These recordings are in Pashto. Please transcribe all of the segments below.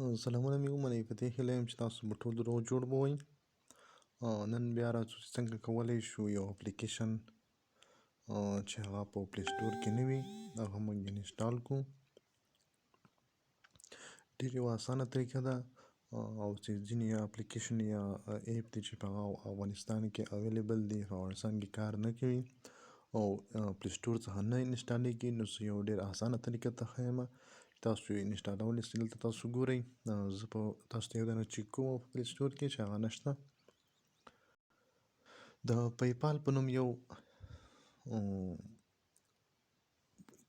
سلامونه مې ومنئ، په دې هیله یم چې تاسو به ټول روغ جوړ به وئ. نن بیا راځو چې څنګه کولی شو یو اپلیکیشن چې هغه په پلی سټور کې نه وي هغه موږ انسټال کړو. ډېر یوه اسانه طریقه ده، او چې ځینې اپلیکیشن یا ایپ دي چې په هغه افغانستان کې اویلیبل دي، په افغانستان کې کار نه کوي او پلی سټور څخه نه انسټالیږي، نو زه یو ډېر اسانه طریقه ته ښیم چې تاسو یې انسټالولی شئ. دلته تاسو ګورئ، زه په تاسو ته یو دانه چک کوم په پلی سټور کې چې هغه نشته. د پیپال په نوم یو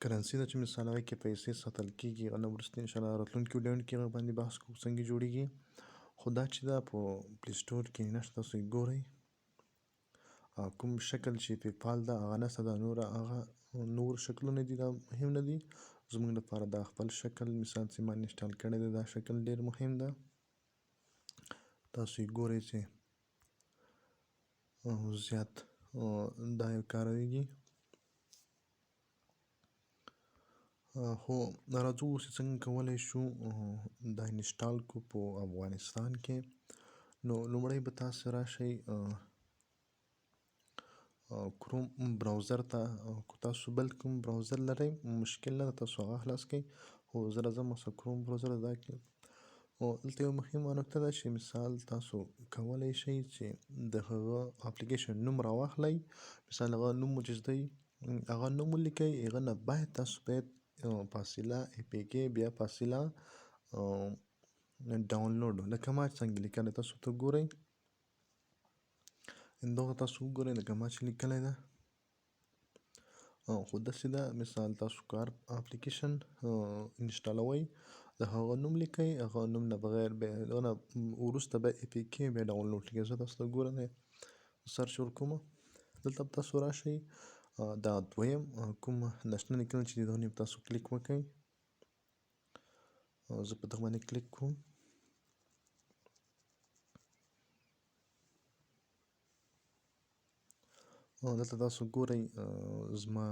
کرنسي ده چې مثال هغې کې پیسې ساتل کېږي. هغه نه وروسته انشاءالله راتلونکي ویډیوونو کې هغه باندې بحث کوو څنګه جوړېږي. خو دا چې دا په پلی سټور کې نشته، تاسو یې ګورئ کوم شکل چې پیپال ده هغه نشته، دا نور هغه نور شکلونه دي، دا مهم نه دي زموږ لپاره. دا خپل شکل مثال چې ما انسټال کړی دی، دا شکل ډېر مهم ده. تاسو یې ګورئ چې زیات دا یو کارویږي. خو راځو اوس څنګه کولی شو دا انسټال کړو په افغانستان کې. نو لومړی به تاسو راشئ کروم براوزر ته. که تاسو بل کوم براوزر لرئ مشکل نه ده، تاسو هغه خلاص کړئ، خو زه راځم اوس کروم براوزر دا کې. او دلته یو مهمه نکته ده چې مثال تاسو کولی شئ چې د هغه اپلیکیشن نوم راواخلئ، مثال هغه نوم مو چې زده هغه نوم ولیکئ، هغه نه باید تاسو باید فاصله ای پی کې بیا فاصله ډاونلوډ، لکه ما چې څنګه لیکلی تاسو ته ګورئ، دغه تاسو وګورئ لکه ما چې لیکلی ده. خو داسې ده مثال تاسو کار اپلیکیشن انسټالوئ، د هغه نوم لیکئ، هغه نوم نه بغیر بیا هغه نه وروسته بیا ای پی کې بیا ډاونلوډ لیکئ. زه تاسو ته ګورم سرچ ورکوم، دلته به تاسو راشئ دا دویم کوم نشنه لیکل چې دغه به تاسو کلیک وکړئ. زه په دغه باندې کلیک کوم. دلته تاسو ګورئ زما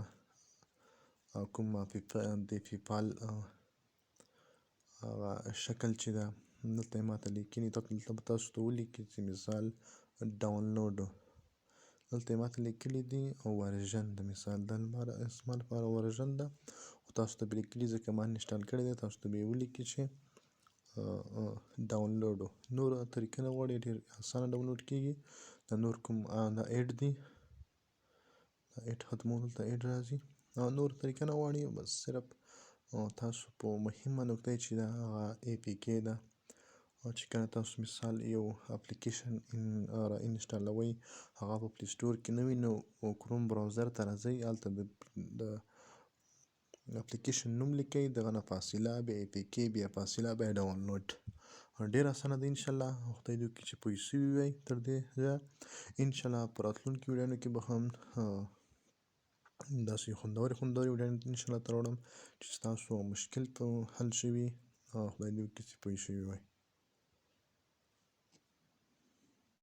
کوم د پیپال هغه شکل چې ده دلته یې ماته لیکلي، دلته به تاسو ته ولیکي چې مثال ډاونلوډ، دلته یې ماته لیکلي دي ورژن د مثال د لپاره زما لپاره ورژن ده، خو تاسو ته به لیکلي ځکه ما انسټال کړی دی، تاسو ته به یې ولیکي چې ډاونلوډ. نور طریقه نه غواړي، ډېر اسانه ډاونلوډ کېږي. دا نور کوم دا ایډ دي، دا ایډ ختمو، دلته ایډ راځي. نور طریقه نه غواړي، بس صرف تاسو په مهمه نکته چې دا هغه ای پی کې ده، او چې کله تاسو مثال یو اپلیکیشن را انسټالوئ هغه په پلی سټور کې نه وي، نو کروم براوزر ته راځئ، هلته د اپلیکیشن نوم لیکئ، دغه نه فاصله بیا ای پی کې بیا فاصله بیا ډاونلوډ. ډېر اسانه ده انشاءالله. خدای دې وکړي چې پوه شوي وئ تر دې ځایه. انشاءالله په راتلونکي ویډیوګانو کې به هم داسې خوندورې خوندورې ویډیوګانې انشاءالله ته راوړم چې ستاسو مشکل په حل شوي. خدای دې وکړي چې پوه شوي وئ.